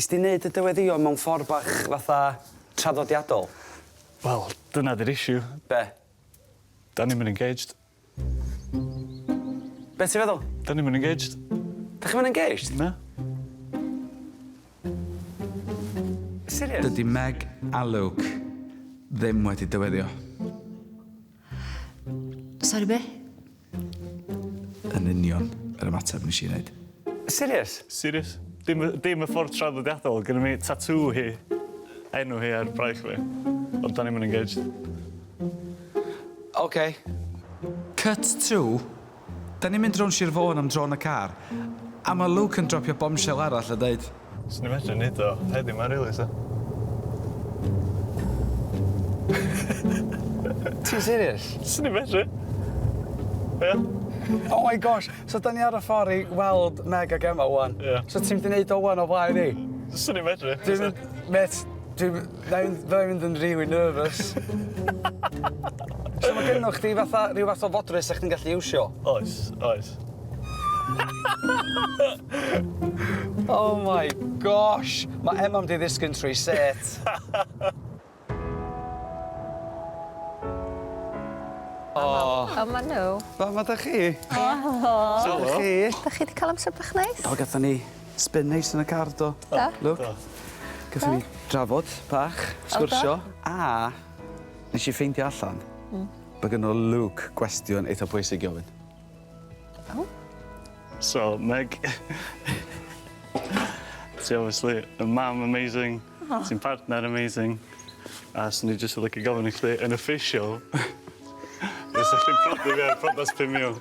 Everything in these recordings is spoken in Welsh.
Nes di neud y dyweddïo mewn ffordd bach fatha traddodiadol? Wel, dyna 'di'r issue. Be? 'Dan ni'm yn engaged. Be' ti feddwl? 'Dan ni'm yn engaged. 'Dach chi'm yn engaged? Na. Serious? Dydy Meg a Luke ddim wedi dyweddio. Sori be? Yn union yr ymateb nes i neud. Serious? Serious. Dim y dim y ffordd traddodiadol, gynna fi tattoo hi, enw hi ar braich fi, ond 'dan ni'm yn engaged. Ok. Cut to, 'dan ni'n mynd rownd Sir Fôn am dro yn y car, a ma' Luke yn dropio bombshell arall a deud. Swn i'n medru neud o heddiw 'ma rili 'sa? Ti'n serious? Swn i'n medru. Ia. Oh my gosh, so 'dan ni ar y ffor i weld Meg ag Emma ŵan. Ia. So ti'n mynd i neud o ŵan o flaen i? Swn i'n medru. Dwi'n mynd, mêt, dwi'n 'nai fynd fyddai fynd yn rili nervous. So ma' gynno chdi fatha ryw fath o fodrwy sa chdi'n gallu iwsio? Oes, oes. Oh my gosh! Ma' Emma mynd i ddisgyn trwy sêt. O! O ma' nhw. Fama 'dach chi. O helo. Sud 'dach chi? 'Dach chi 'di ca'l amser bach neis? Do gathon ni spin neis yn y car do? Do. Look. Do. Gathon ni drafod bach, sgwrsio, a nesh i ffeindio allan bo' gynno Luke gwestiwn eitha pwysig i ofyn. O. So Meg ti obviously yn mam amazing. O. Ti'n partner amazing. A swn i jyst yn licio gofyn i chdi yn official fysa chdi'n prodi fi ar priodas 5,000?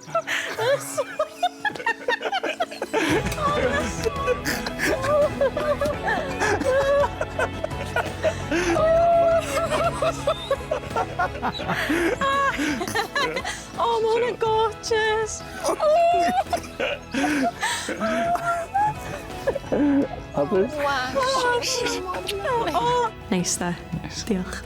O ma' wnna'n gorgeous. Hapus? Waw. Neis 'de? Neis. Diolch.